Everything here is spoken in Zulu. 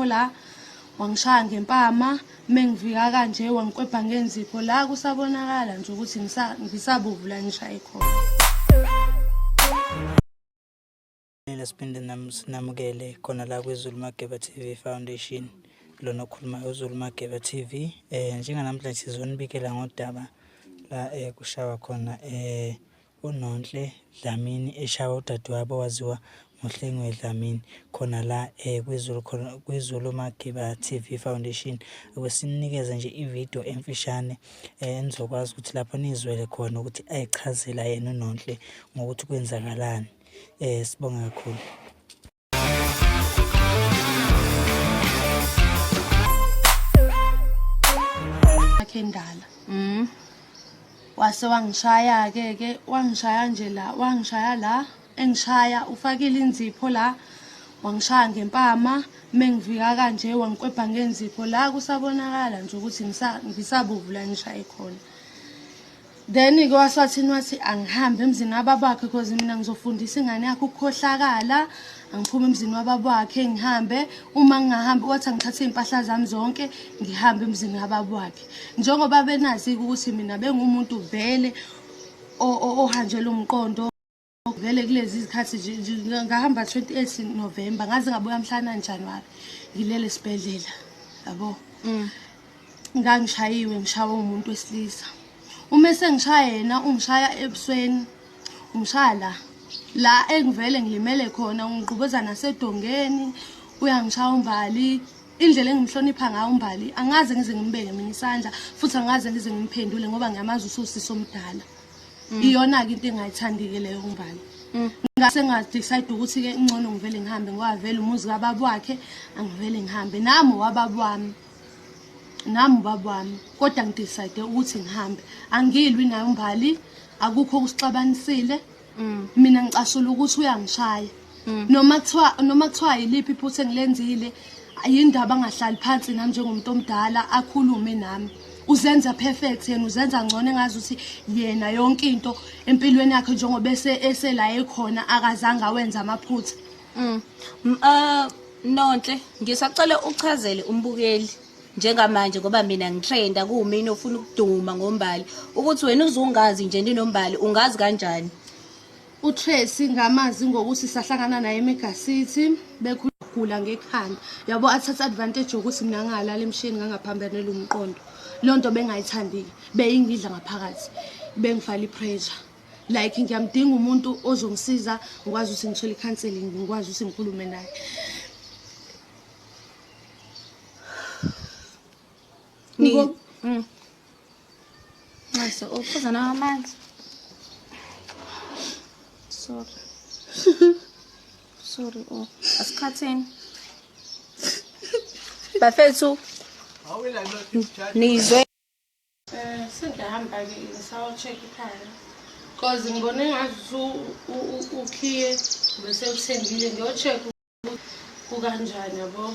la, wangishaya ngempama, mengivika kanje wangikwebha ngenzipho la kusabonakala nje ukuthi ngisabovu la ngishaye khona. Lela siphinde sinamukele khona la kwiZulu Mageba TV Foundation lona okhulumayo uZulu Mageba TV njenganamhlanje sizonibikela ngodaba la kushawa khona uNonhle Dlamini eshawa udadewabo owaziwa ngoHlengiwe Dlamini khona la kwiZulu khona kwiZulu Mageba TV Foundation. Ake sinikeze nje ividiyo emfishane enizokwazi ukuthi lapho nizwele khona ukuthi ayichazela yena uNonhle ngokuthi kwenzakalani. Sibonge kakhulu. Yakhe endala. Wase wangishaya ke ke wangishaya nje la wangishaya la engishaya ufakile inzipho la wangishaya ngempama mengivika kanje wangikwebha ngenzipho la kusabonakala nje ukuthi ngisabovu la ngishaye khona. Then-ke wasathini wathi angihambe emzini wababakhe cause mina ngizofundisa ingane yakhe ukukhohlakala angiphume emzini wababakhe ngihambe uma ngingahambi wathi angithathe iy'mpahla zami zonke ngihambe emzini wababakhe njengoba benazi-ke ukuthi mina bengumuntu vele ohanjelwe umqondo Vele kulezi zikhathi nje ngahamba 28 November ngaze ngabuya mhla 9 January ngilele esibhedlela yabo. Ngangishayiwe ngishawe umuntu wesilisa. Uma esengishaya yena ungishaya ebusweni ungishaya la la engivele ngilimele khona ungigqubeza nasedongeni uyangishaya uMbali indlela engimhlonipha ngayo uMbali angaze ngize ngimbeke mina isandla futhi angaze ngize ngimphendule ngoba ngiyamazi ususisi omdala. Iyona-ke into engayithandi-ke leyo uMbali. Ngase ngadecide ukuthi-ke ngcono ngivele ngihambe ngoba vele umuzi kababa wakhe angivele ngihambe. Nami owababa wami, nami ubaba wami kodwa ngidecide ukuthi ngihambe. Angilwi naye uMbali, akukho okusixabanisile. Mina ngicasula ukuthi uyangishaya. Noma kuthiwa yiliphi iphutha engilenzile yindaba angahlali phansi nami njengomuntu omdala akhulume nami. Uzenza perfect yena uzenza ngcono engazi ukuthi yena yonke into empilweni yakhe njengoba esela ekhona akazange awenze amaphutha. Nonhle, ngisacela uchazele umbukeli njengamanje ngoba mina ngitrenda kuwumina ofuna ukuduma ngoMbali ukuthi wena uzungazi nje ndinoMbali ungazi kanjani? UTracy ngamazi ngokuthi sahlangana naye eMega City bekhula ngekhanda. Yabo athatha advantage yokuthi mina ngalala emshini ngangaphambanela umqondo. Lonto bengayithandile, beyingidla ngaphakathi. Bengifala ipressure. Like ngiyamdinga umuntu ozongisiza ngikwazi ukuthi ngithole icounseling, ngikwazi ukuthi ngikhulume naye. Ni Nxese uphuza nawo amanzi. Sorry. Sorry oh. Asikhatheni. Bafethu. Nizwe Sengiyahamba ke ngisawo-check ekhaya. Cause ngibone ngathi ukhiye bese uthengile ngiyo-check kukanjani yabo.